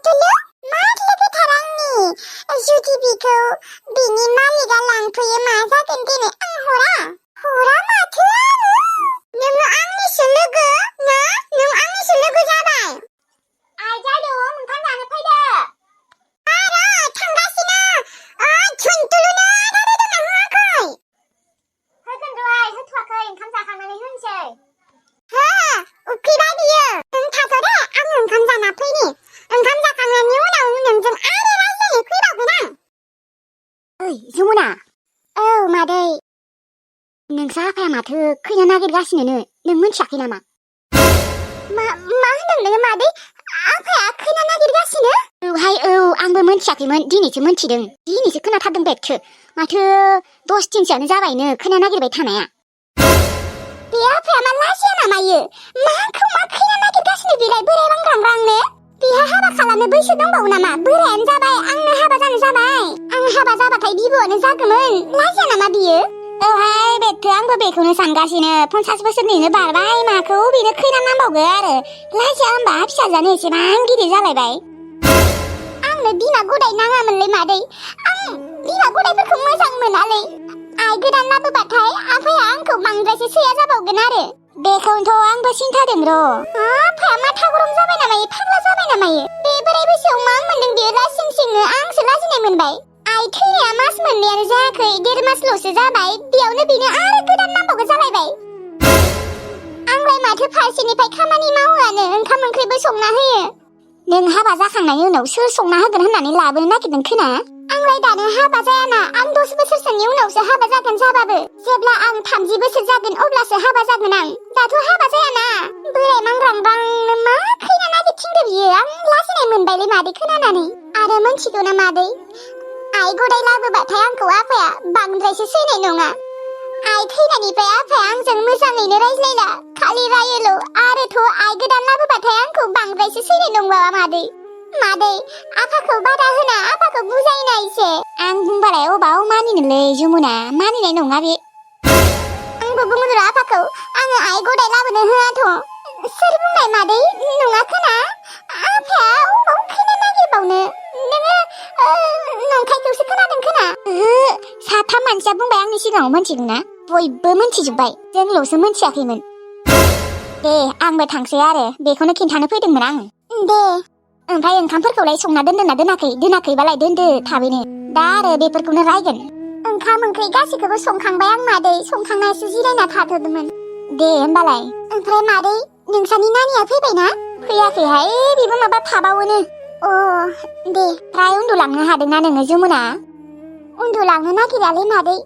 सुन्थुलु मा लोगोथार आंनि जुदि बिखौ बिनि मालिकआ लांफैयो मा जागोन दिनै आं हरा माथो आङो नोङो आंनिसो लोगो ना नों आंनिसो लोगो जाबाय आइ जादु ओंखाम जानो फैदो आरो थांगासिनो सुन्थुलुनो आदार होदोंना होआखै होगोन र' आइ होथ'वाखै ओंखाम जाखांनानै होनोसै हो उखैबाय बियो नों थाथ' दे आं ओंखाम जाना फैनि ओंखाम जाखांनायनि उनाव नोंजों आरो रायज्लायनो फैबावगोन आं ओइ जमुना औ मादै नोंसा आफाया माथो खैना नागिरगासिनो नों मिथियाखै नामा मा होनदों नोङो मादै आफाया खैना नागिरगासिनो औहाय औ आंबो मिथियाखैमोन दिनैसो मिथिदों दिनैसो खोनाथारदों बेखौ माथो 10 दिनसोआनो जाबायनो खैना नागिरबाय थानाया बे आफाया मा लाजिया नामायो माखौ मा खैना नागिरगासिनो बेलाय बोराय बांग्रांग्रांनो बेहा हाबा खालामनो बैसो दंबावो नामा बोरायानो जाबाय आंनो हाबा जानो जाबाय आं हाबा जाबाथाय बिबौआनो जागौमोन लाजिया नामा बियो औहाय बेखौ आंबो बेखौनो सानगासिनो 50 बोसोरनिनो बारबाय माखौ बेनो खैना नांबावगो आरो लाजिया होमबा फिसाजानो एसेबां गिदिर जालायबाय आंनो बिमा गदाय नाङामोनलै मादै आं बिमा गदायफोरखौ मोजां मोनालै आइ गोदान लाबोबाथाय आफाया आंखौ बांद्रायसो सैया जाबावगोन आरो बेखौनोथ' आंबो सिन्थादों र' आफाया माथा गरम जाबाय नामायो फाग्ला जाबाय नामायो बे बोराय बैसोआव मा मोनदों बेयो लासिं सिंनो आंसो लाजिनाय मोनबाय आइ थैनाया मास मोननैयानो जायाखै 1.5 मासल'सो जाबाय बेयावनो बेनो आरो गोदान नांबावगौ जालायबाय आंलाय माथो फारसेनिफ्राय खामानि मावोआनो ओंखाम ओंख्रिबो संना होयो नों हाबा जाखांनायनि उनाव सोर संना होगोन होननानै लाबोनो नागिरदों खोना आंलाय दानो हाबा जायाना आं 10 बोसोरसोनि उनावसो हाबा जागोन जाबाबो जेब्ला आं 30 बोसोर जागोन अब्लासो हाबा जागोन आं दाथ' हाबा जायाना बोराय मांग्रांग्रांनो मा खैना नागिरथिंदो बियो आं लाजिनाय मोनबायलै मादै खोनानानै आरो मोनथिगौ ना मादै आइ गदाय लाबोबाथाय आंखौ आफाया बांद्रायसो सैनाय नङा आइ थैनायनिफ्राय आफाया आंजों मोजाङैनो रायज्लायला खालि रायोल' आरोथ' आइ गोदान लाबोबाथाय आंखौ बांद्रायसो सैनाय नंबावा मादै आफाखौ बादा होना आफाखौ बुजायना एसे आं बुंबालाय अबाव मानिनोलै जमुना मानिनाय नङा बे आंबो बुङो र' आफाखौ आङो आइ गदाय लाबोनो होआथ' सोर बुंनाय मादै नङा खोना आफाया अबाव खैना नागिरबावनो नोङो नंखायखौसो खोनादों खोना साथाम मानसिया बुंबाय आंनि सिगाङाव मोनथिगौ ना बयबो मोनथिजोब्बाय जोंल'सो मोनथियाखैमोन दे आंबो थांसै आरो बेखौनो खिन्थानो फैदोंमोन आं दे ओमफ्राय ओंखामफोरखौलाय संना दोनदोंना दोनाखैबालाय दोनदो थाबैनो दा आरो बेफोरखौनो रायगोन ओंखाम ओंख्रि गासैखौबो संखांबाय आं मादै संखांनासो जिरायना थाथ'दोंमोन दे होमबालाय ओमफ्राय मादै नोंसानि नानिया फैबायना फैयाखैहाय बेबो माबा थाबावोनो अ दे फ्राय उन्दुलांनो हादोंना नोङो जमुना उन्दुलांनो नागिरालै मादै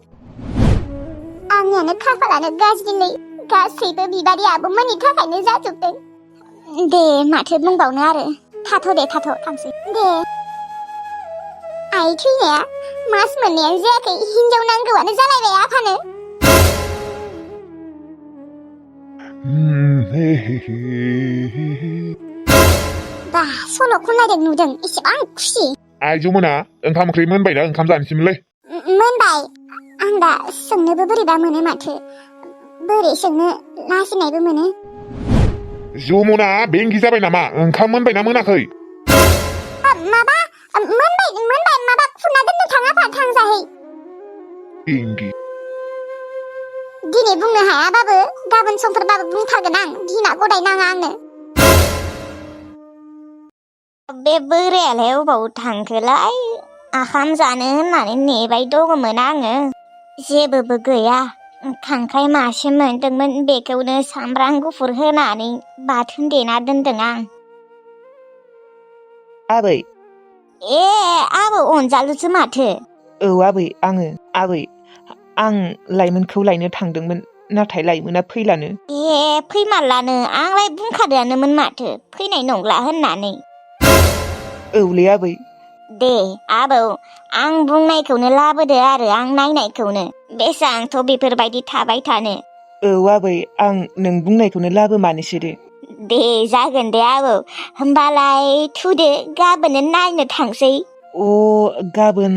आंनियानो खाफालानो गाज्रिलै गासैबो बिबारि आब'मोननि थाखायनो जाजोबदों दे माथो बुंबावनो आरो थाथ' थांसै दे आइ थैनाया मास मोननैयानो जायाखै हिनजाव नांगौआनो जालायबाय आफानो बा सल' खनलायदों नुदों इसेबां खुसि आइ जमुना ओंखाम ओंख्रि मोनबायना ओंखाम जानोसैमोनलै मोनबाय आं दा सोंनोबो बोरैबा मोनो माथो बोरै सोंनो लाजिनायबो मोनो जमुना बेंगि जाबाय नामा ओंखाम मोनबायना मोनाखै माबा मोनबाय माबा खुरना दोननो थाङाफा थांजाहै बेंगि दिनै बुंनो हायाबाबो गाबोन समफोरबाबो बुंथारगोन आं बिमा गदाय नाङा आंनो बे बोरायालाय अबाव थांखोलाय ओंखाम जानो होननानै नेबाय दङमोन आङो जेबोबो गैया खांख्राइ मासे मोनदोंमोन बेखौनो सामब्राम गुफुर होनानै बाथोन देना दोनदों आं आबै ए आबौ अनजालुसो माथो औ आबै आं लाइमोनखौ लायनो थांदोंमोन नाथाय लाइमोना फैलानो ए फैमारलानो आंलाय बुंखादोआनोमोन माथो फैनाय नंला होननानै औलै आबै दे आबौ आं बुंनायखौनो लाबोदो आरो आं नायनायखौनो बेसांथ' बेफोरबायदि थाबाय थानो औ आबै आं नों बुंनायखौनो लाबोमानोसै दे जागोन दे आबौ होमबालाय थुदो गाबोननो नायनो थांसै अ गाबोन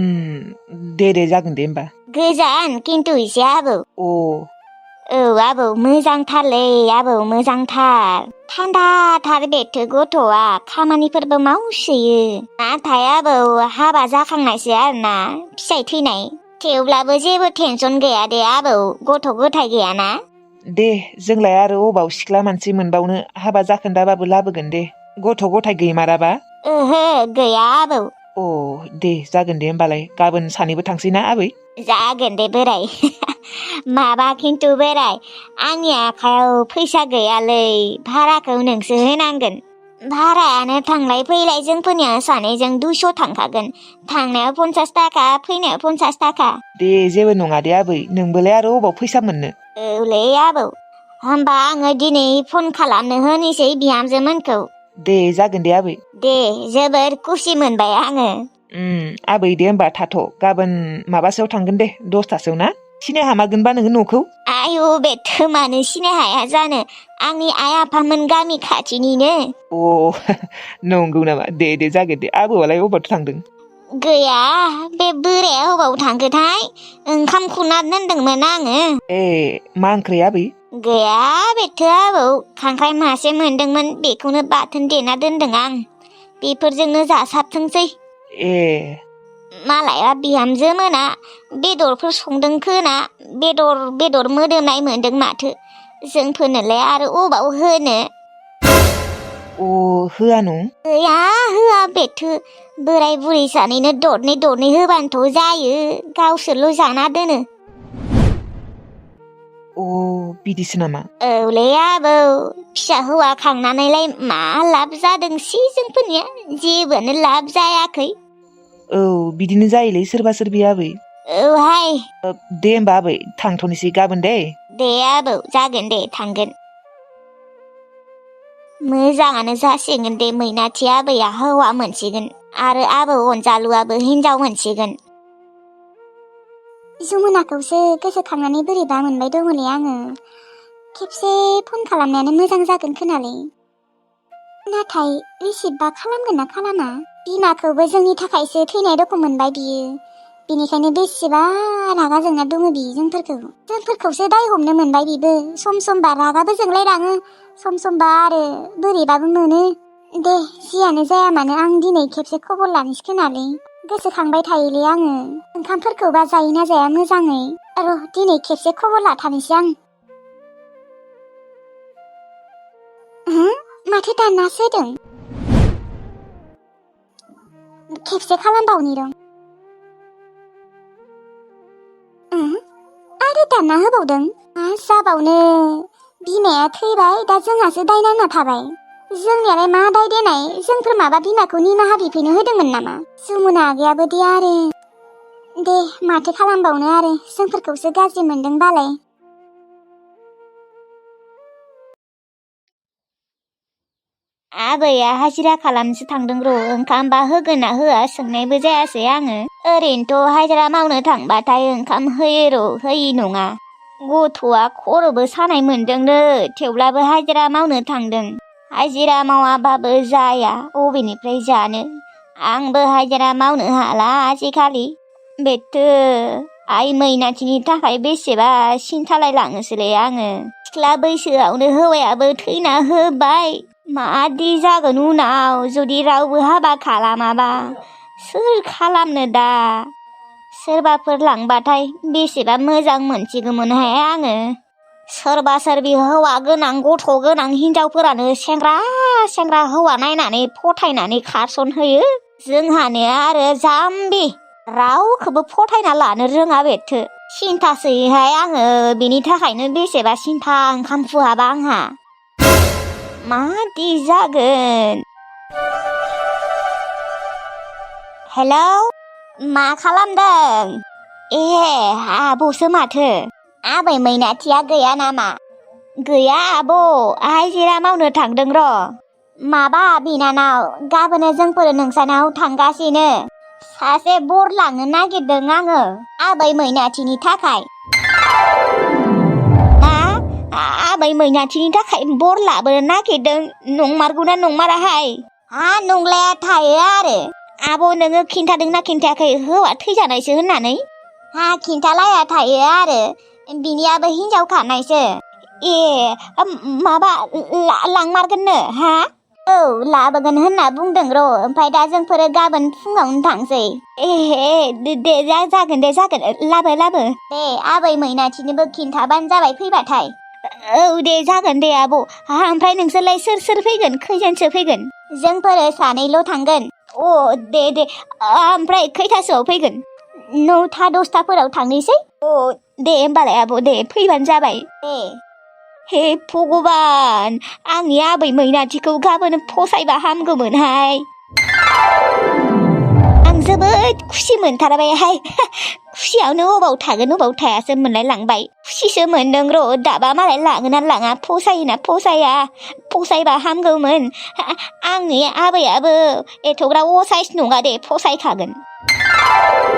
दे जागोन दे होमबा गोजान खिन्थु एसे आबौ अ औ आबौ मोजांथारलै आबौ मोजांथार थान्दाथार बेथो गथ'आ खामानिफोरबो मावसोयो नाथाय आबौ हाबा जाखांनायसो आरोना फिसाइ थैनाय थेवब्लाबो जेबो टेनसन गैया दे आबौ गथ' गथाय गैयाना दे जोंलाय आरो अबाव सिख्ला मानसि मोनबावनो हाबा जाखोन्दाबाबो लाबोगोन दे गथ' गथाय गैमाराबा ओहो गैया आबौ अ दे जागोन दे होमबालाय गाबोन सानैबो थांसै ना आबै जागोन दे बोराय माबा खिन्थु बोराय आंनि आखायाव फैसा गैयालै भाराखौ नोंसो होनांगोन भारायानो थांलाय फैलाय जोंफोरनिया सानैजों 200 थांखागोन थांनायाव 50 थाखा फैनायाव 50 थाखा दे जेबो नङा दे आबै नोंबोलाय आरो अबाव फैसा मोननो औलै आबौ होमबा आङो दिनै फन खालामनो होनोसै बिहामजोमोनखौ दे जागोन दे आबै दे जोबोर खुसि मोनबाय आङो आबै दे होमबा थाथ' गाबोन माबासोआव थांगोन दे 10थासोआव ना सिनाय हामागोनबा नोङो न'खौ आयु बेथो मानो सिनाय हाया जानो आंनि आइ आफामोन गामि खाथिनिनो अ नंगौ नामा दे जागोन दे आबौआलाय अबावथो थांदों गैया बे बोराया अबाव थांखोथाय ओंखाम खुरना दोनदोंमोन आङो ए मा ओंख्रि आबै गैया बेथो आबौ खांख्राइ मासे मोनदोंमोन बेखौनो बाथोन देना दोनदों आं बेफोरजोंनो जासाबथोंसै ए मालाया बिहामजो मोना बेदरफोर संदों खोना बेदर मोदोमनाय मोनदों माथो जोंफोरनोलाय आरो अबाव होनो अ होआनो गैया होआ बेथो बोराय बुरै सानैनो दरनै होबानोथ' जायो गावसोरल' जाना दोनो अ बिदिसो नामा औलै आबौ फिसा हौवा खांनानैलाय मा लाब जादोंसै जोंफोरनिया जेबोआनो लाब जायाखै औ बिदिनो जायोलै सोरबा सोरबि आबै औहाय दे होमबा आबै थांथ'नोसै गाबोन दे आबौ जागोन दे थांगोन मोजाङानो जासिगोन दे मैनाथि आबैया हौवा मोनसिगोन आरो आबौ अनजालुआबो हिनजाव मोनसिगोन जमुनाखौसो गोसोखांनानै बोरैबा मोनबाय दङलै आङो खेबसे फन खालामनायानो मोजां जागोन खोनालै नाथाय रिसिभबा खालामगोन ना खालामा बिमाखौबो जोंनि थाखायसो थैनाय रखम मोनबाय बियो बेनिखायनो बेसेबा रागा जोंना दङ बियो जोंफोरखौसो दाय हमनो मोनबाय बिबो सम समबा रागाबो जोंलायलाङो सम समबा आरो बोरैबाबो मोनो दे जियानो जाया मानो आं दिनै खेबसे खबर लानोसै खोनालै गोसोखांबाय थायोलै आङो ओंखामफोरखौबा जायोना जाया मोजाङै र' दिनै खेबसे खबर लाथारनोसै आं माथो दाननासो होदों खेबसे खालामबावनि र' आरो दानना होबावदों मा जाबावनो बिमाया थैबाय दा जोंहासो दाय नांना थाबाय जोंनियालाय मा दाय देनाय जोंफोर माबा बिमाखौ निमाहा बिफैनो होदोंमोन नामा जमुना आगैयाबो दे आरो दे माथो खालामबावनो आरो जोंफोरखौसो गाज्रि मोनदों बालाय आबैया हाजिरा खालामनोसो थांदों र' ओंखामबा होगोन ना होआ सोंनायबो जायासै आङो ओरैनोथ' हाजिरा मावनो थांबाथाय ओंखाम होयो र' होयि नङा गथ'आ खर'बो सानाय मोनदोंनो थेवब्लाबो हाजिरा मावनो थांदों हाजिरा मावाबाबो जाया अबेनिफ्राय जानो आंबो हाजिरा मावनो हाला आजिखालि बेथो आइ मैनाथिनि थाखाय बेसेबा सिन्थालाय लाङोसोलै आङो सिख्ला बैसोआवनो हौवायाबो थैना होबाय मादि जागोन उनाव जुदि रावबो हाबा खालामाबा सोर खालामनो दा सोरबाफोर लांबाथाय बेसेबा मोजां मोनसिगौमोनहाय आङो सोरबा सोरबि हौवा गोनां गथ' गोनां हिनजावफोरानो सेंग्रा हौवा नायनानै फथायनानै खारसनहोयो जोंहानो आरो जाम्बि रावखौबो फथायना लानो रोङा बेथो सिन्थासैहाय आङो बेनि थाखायनो बेसेबा सिन्था ओंखाम खुहाबा आंहा मादि जागोन हेलौ मा खालामदों ए आब'सो माथो आबै मैनाथिया गैया नामा गैया आब' हाजिरा मावनो थांदों र' माबा बिनानाव गाबोनो जोंफोर नोंसानाव थांगासिनो सासे बर लांनो नागिरदों आङो आबै मैनाथिनि थाखाय आबै मैनाथिनि थाखाय बर लाबोनो नागिरदों नंमारगौना नंमाराहाय नंलाया थायो आरो आब' नोङो खिन्थादोंना खिन्थायाखै हौवा थैजानायसो होननानै खिन्थालाया थायो आरो बिनियाबो हिनजाव खानायसो ए माबा लांमारगोननो हा औ लाबोगोन होनना बुंदों र' ओमफ्राय दा जोंफोरो गाबोन फुङावनो थांसै दे जागोन लाबो दे आबै मैनाथिनोबो खिन्थाबानो जाबाय फैबाथाय औ दे जागोन दे आब' ओमफ्राय नोंसोरलाय सोर फैगोन खैजोनसो फैगोन जोंफोरो सानैल' थांगोन दे ओमफ्राय खैथासोआव फैगोन 9टा 10टाफोराव थांनोसै दे होमबालाय आब' दे फैबानो जाबाय दे हे भगबान आंनि आबै मैनाथिखौ गाबोन फसायबा हामगौमोनहाय आं जोबोद खुसि मोनथारबायहाय खुसियावनो अबाव थागोन अबाव थायासो मोनलाय लांबाय खुसिसो मोनदों र' दाबा मालाय लाङोना लाङा फसायोना फसाया फसायबा हामगौमोन आंनि आबैयाबो एथ'ग्राब असाइस नङा दे फसायखागोन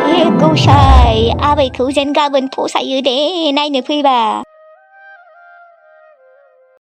हे गौसाय आबैखौ जेन गाबोन फसायो दे नायनो फैबा